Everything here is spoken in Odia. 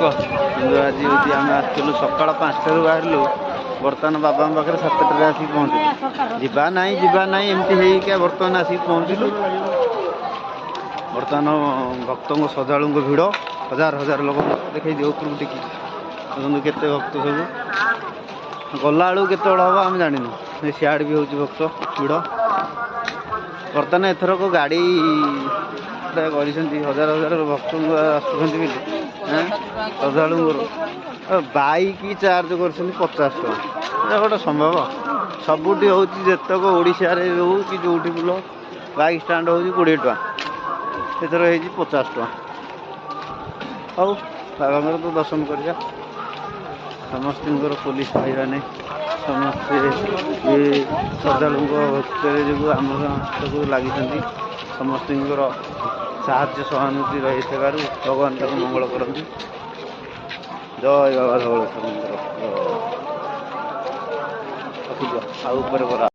କୁହ। କିନ୍ତୁ ଆଜି ହେଉଛି ଆମେ ଆସିଥିଲୁ ସକାଳ 5ଟାରୁ ବାହାରିଲୁ, ବର୍ତ୍ତମାନ ବାବାଙ୍କ ପାଖରେ 7ଟାରେ ଆସିକି ପହଞ୍ଚିଲୁ। ଯିବା ନାହିଁ ଯିବା ନାହିଁ ଏମିତି ହେଇକି ବର୍ତ୍ତମାନ ଆସିକି ପହଞ୍ଚିଲୁ। ବର୍ତ୍ତମାନ ଭକ୍ତଙ୍କ ଶ୍ରଦ୍ଧାଳୁଙ୍କ ଭିଡ଼, ହଜାର ହଜାର ଲୋକ। ଦେଖେଇ ଦିଅ ଉପରକୁ ଟିକେ, ଦେଖନ୍ତୁ କେତେ ଭକ୍ତ ସବୁ। ଗଲାବେଳକୁ କେତେବେଳେ ହେବ ଆମେ ଜାଣିନୁ। ସିଆଡ଼େ ବି ହେଉଛି ଭକ୍ତ ଭିଡ଼। ବର୍ତ୍ତମାନ ଏଥରକ ଗାଡ଼ି କରିଛନ୍ତି, ହଜାର ହଜାର ଭକ୍ତଙ୍କୁ ଆସୁଛନ୍ତି ବୋଲି ଶ୍ରଦ୍ଧାଳୁଙ୍କର ବାଇକ୍ ଚାର୍ଜ କରୁଛନ୍ତି 50 ଟଙ୍କା। ଏଇଟା ଗୋଟେ ସମ୍ଭବ? ସବୁଠି ହେଉଛି, ଯେତକ ଓଡ଼ିଶାରେ ହେଉ କି ଯେଉଁଠି ବୁଲ, ବାଇକ୍ ଷ୍ଟାଣ୍ଡ ହେଉଛି 20 ଟଙ୍କା, ଏଥର ହେଇଛି 50 ଟଙ୍କା। ହଉ, ବାବାଙ୍କର ତ ଦର୍ଶନ କରିବା। ସମସ୍ତଙ୍କର ପୋଲିସ ଭାଇମାନେ ସମସ୍ତେ ଏ ଶ୍ରଦ୍ଧାଳୁଙ୍କ ଭକ୍ତରେ ଯୋଗୁଁ ଆମର ସବୁ ଲାଗିଛନ୍ତି। ସମସ୍ତଙ୍କର ସାହାଯ୍ୟ ସହାନୁଭୂତି ରହିଥିବାରୁ ଭଗବାନ ତାକୁ ମଙ୍ଗଳ କରନ୍ତି। ଜୟ ବାବା ଧବଳେଶ୍ୱରଙ୍କର। ରଖିଦିଅ ଆଉ ଉପରେ କରା।